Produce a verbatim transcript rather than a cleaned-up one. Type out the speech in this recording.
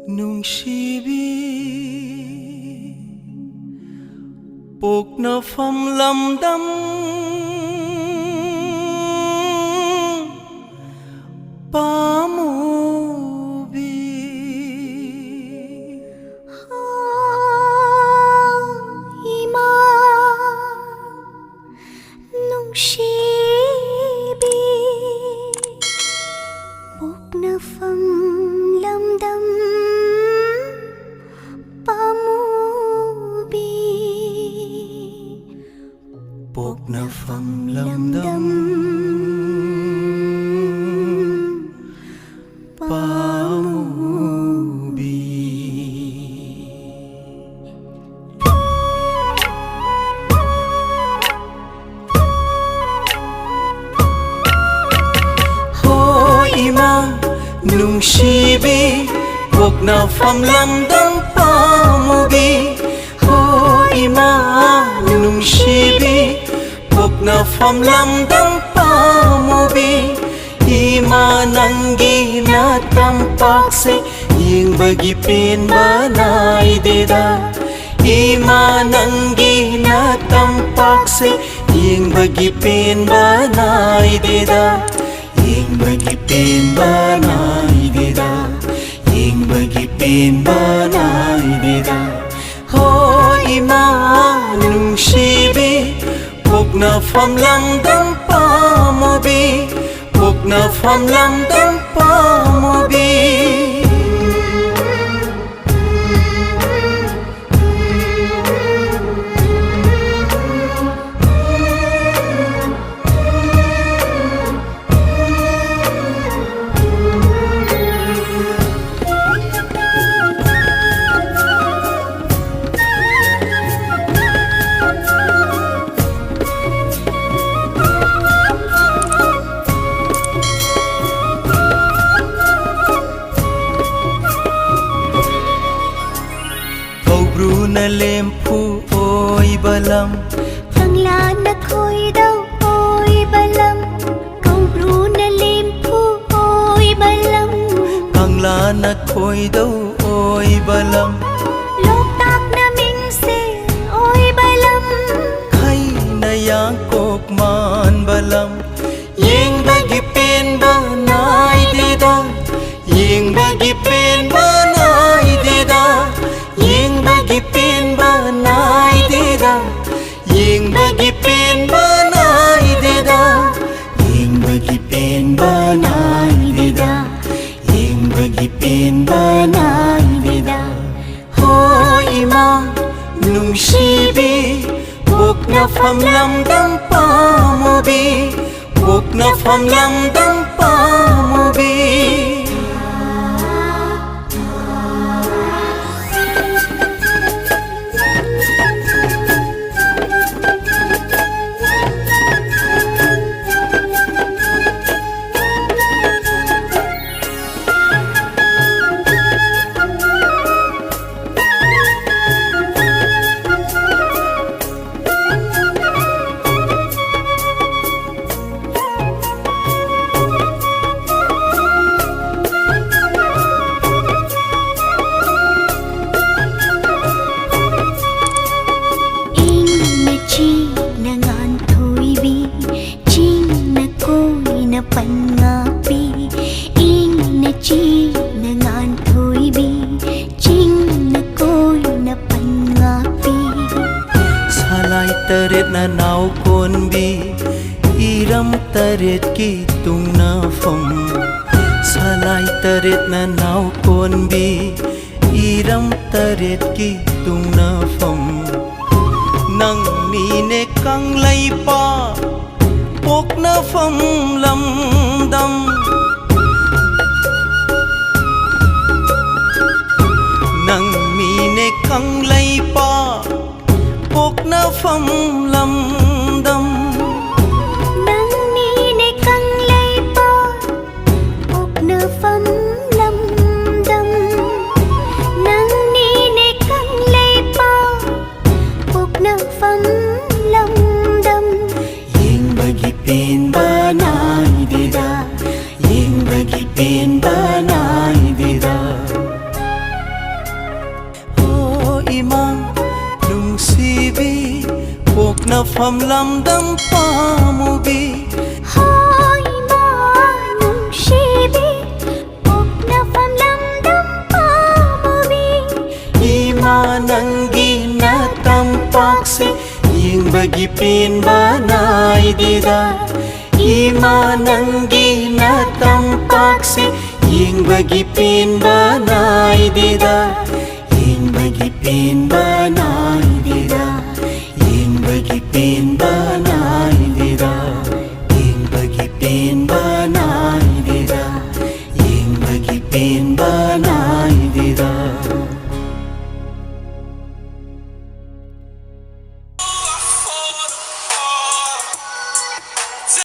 ꯅꯨꯡꯁꯤꯕꯤ, ꯄꯣꯛꯅꯐꯝ ꯂꯝꯗꯝ ꯄꯥꯝꯃꯨꯕꯤ꯫ ꯏꯃꯥ ꯅꯨꯡꯁꯤꯕꯤ, ꯄꯣꯛꯅꯐꯝ ꯂꯝꯗꯝ ꯄꯥꯝꯃꯨꯕꯤ꯫ ꯄꯣꯛꯅꯐꯝ ꯂꯝꯗꯝ ꯄꯥꯝꯃꯨꯕꯤ꯫ ꯍꯣ ꯏꯃꯥ ꯅꯨꯡꯁꯤꯕꯤ, ꯄꯣꯛꯅꯐꯝ ꯂꯝꯗꯝ ꯄꯥꯝꯃꯨꯕꯤ꯫ ꯍꯣ ꯏꯃꯥ ꯅꯨꯡꯁꯤꯕꯤ, ꯄꯣꯛꯅꯐꯝ ꯂꯝꯗꯝ ꯄꯥꯝꯃꯨꯕꯤ꯫ ꯏꯃꯥ ꯅꯪꯒꯤ ꯅꯇꯝꯄꯥꯛꯁꯦ ꯌꯦꯡꯕꯒꯤ ꯄꯦꯟꯕ ꯅꯥꯏꯗꯦꯗ꯫ ꯏꯃꯥ ꯅꯪꯒꯤ ꯅꯇꯝꯄꯥꯛꯁꯦ ꯌꯦꯡꯕꯒꯤ ꯄꯦꯟꯕ ꯅꯥꯏꯗꯦꯗ꯫ ꯌꯦꯡꯕꯒꯤ ꯄꯦꯟꯕ ꯅꯥꯏꯗꯦꯗ꯫ ꯌꯦꯡꯕꯒꯤ ꯄꯦꯟꯕ ꯅꯥꯏꯗꯦꯗ꯫ ꯍꯣ ꯏꯃꯥ ꯅꯨꯡꯁꯤꯕꯤ, ꯄꯣꯛꯅꯐꯝ ꯂꯝꯗꯝ ꯄꯥꯝꯃꯨꯕꯤ꯫ ꯄꯣꯛꯅꯐꯝ ꯂꯝꯗꯝ ꯄꯥꯝꯃꯨꯕꯤ꯫ ꯀꯧꯕ꯭ꯔꯨꯅ ꯂꯦꯝꯐꯨ ꯑꯣꯏꯕ ꯂꯝ, ꯀꯪꯂꯥꯅ ꯈꯣꯏꯗꯧ ꯑꯣꯏꯕ ꯂꯝ, ꯀꯧꯕ꯭ꯔꯨꯅ ꯂꯦꯝꯐꯨ ꯑꯣꯏꯕ ꯂꯝ, ꯀꯪꯂꯥꯅ ꯈꯣꯏꯗꯧ ꯑꯣꯏꯕ ꯂꯝ, ꯂꯣꯛꯇꯥꯛꯅ ꯃꯤꯡꯁꯦꯜ ꯑꯣꯏꯕ ꯂꯝ, ꯈꯩꯅ ꯌꯥꯡꯀꯣꯛ ꯃꯥꯟꯕ ꯂꯝ, ꯌꯦꯡꯕꯒꯤ ꯄꯦꯟꯕ ꯅꯥꯏꯗꯦꯗ, ꯌꯦꯡꯕꯒꯤ ꯄꯦꯟꯕ ꯅꯥꯏꯗꯦꯗ, ꯌꯦꯡꯕꯒꯤ ꯄꯦꯟꯕ ꯅꯥꯏꯗꯦꯗ, ꯌꯦꯡꯕꯒꯤ ꯄꯦꯟꯕ ꯅꯥꯏꯗꯦꯗ, ꯌꯦꯡꯕꯒꯤ ꯄꯦꯟꯕ ꯅꯥꯏꯗꯦꯗ, ꯌꯦꯡꯕꯒꯤ ꯄꯦꯟꯕ ꯅꯥꯏꯗꯦꯗ꯫ ꯍꯣ ꯏꯃꯥ ꯅꯨꯡꯁꯤꯕꯤ, ꯄꯣꯛꯅꯐꯝ ꯂꯝꯗꯝ ꯄꯥꯝꯃꯨꯕꯤ, ꯄꯣꯛꯅꯐꯝ ꯂꯝꯗꯝ ꯄꯥꯝꯃꯨꯕꯤ꯫ ꯏꯪꯅ ꯆꯤꯛꯅ ꯉꯥꯟꯊꯣꯏꯕꯤ, ꯆꯤꯡꯅ ꯀꯣꯏꯅ ꯄꯟ ꯉꯥꯛꯄꯤ, ꯏꯪꯅ ꯆꯤꯛꯅ ꯉꯥꯟꯊꯣꯏꯕꯤ, ꯆꯤꯡꯅ ꯀꯣꯏꯅ ꯄꯟ ꯉꯥꯛꯄꯤ꯫ ꯁꯂꯥꯏ ꯇꯔꯦꯠꯅ ꯅꯥꯎ ꯀꯣꯟꯕꯤ, ꯏꯔꯝ ꯇꯔꯦꯠꯀꯤ ꯇꯨꯡꯅꯐꯝ꯫ ꯁꯂꯥꯏ ꯇꯔꯦꯠꯅ ꯅꯥꯎ ꯀꯣꯟꯕꯤ, ꯏꯔꯝ ꯇꯔꯦꯠꯀꯤ ꯇꯨꯡꯅꯐꯝ꯫ ꯅꯪꯅꯤꯅꯦ ꯀꯪꯂꯩꯄꯥꯛ ꯄꯣꯛꯅꯐꯝ ꯂꯝꯗꯝ꯫ ꯅꯪꯅꯤꯅꯦ ꯀꯪꯂꯩꯄꯥꯛ ꯄꯣꯛꯅꯐꯝ ꯂꯝꯗꯝ꯫ ꯅꯪꯅꯤꯅꯦ ꯀꯪꯂꯩꯄꯥꯛ ꯄꯣꯛꯅꯐꯝ ꯂꯝꯗꯝ꯫ ꯅꯪꯅꯤꯅꯦ ꯀꯪꯂꯩꯄꯥꯛ ꯄꯣꯛꯅꯐꯝ ꯂꯝꯗꯝ꯫ ꯌꯦꯡꯕꯒꯤ ꯄꯦꯟꯕ ꯅꯥꯏꯗꯦꯗ, ꯌꯦꯡꯕꯒꯤ ꯄꯦꯟꯕ ꯅꯥꯏꯗꯦꯗ꯫ ꯐꯝꯂꯝꯗꯝ ꯄꯥꯝꯃꯨꯕꯤ꯫ ꯍꯣꯏ ꯏꯃꯥ ꯅꯨꯡꯁꯤꯕꯤ, ꯄꯣꯛꯅꯐꯝ ꯂꯝꯗꯝ ꯄꯥꯝꯃꯨꯕꯤ꯫ ꯏꯃꯥ ꯅꯪꯒꯤ ꯅꯇꯝꯄꯥꯛꯁꯦ ꯌꯦꯡꯕꯒꯤ ꯄꯦꯟꯕ ꯅꯥꯏꯗꯦꯗ꯫ ꯏꯃꯥ ꯅꯪꯒꯤ ꯅꯇꯝꯄꯥꯛꯁꯦ ꯌꯦꯡꯕꯒꯤ ꯄꯦꯟꯕ ꯅꯥꯏꯗꯦꯗ꯫ ꯌꯦꯡꯕꯒꯤ ꯄꯦꯟꯕ ꯅꯥꯏꯗꯦꯗ꯫ ꯌꯦꯡꯕꯒꯤ ꯄꯦꯟꯕ ꯅꯥꯏꯗꯦꯗ꯫ ꯌꯦꯡꯕꯒꯤ ꯄꯦꯟꯕ ꯅꯥꯏꯗꯦꯗ꯫ ꯌꯦꯡꯕꯒꯤ ꯄꯦꯟꯕ ꯅꯥꯏꯗꯦꯗ꯫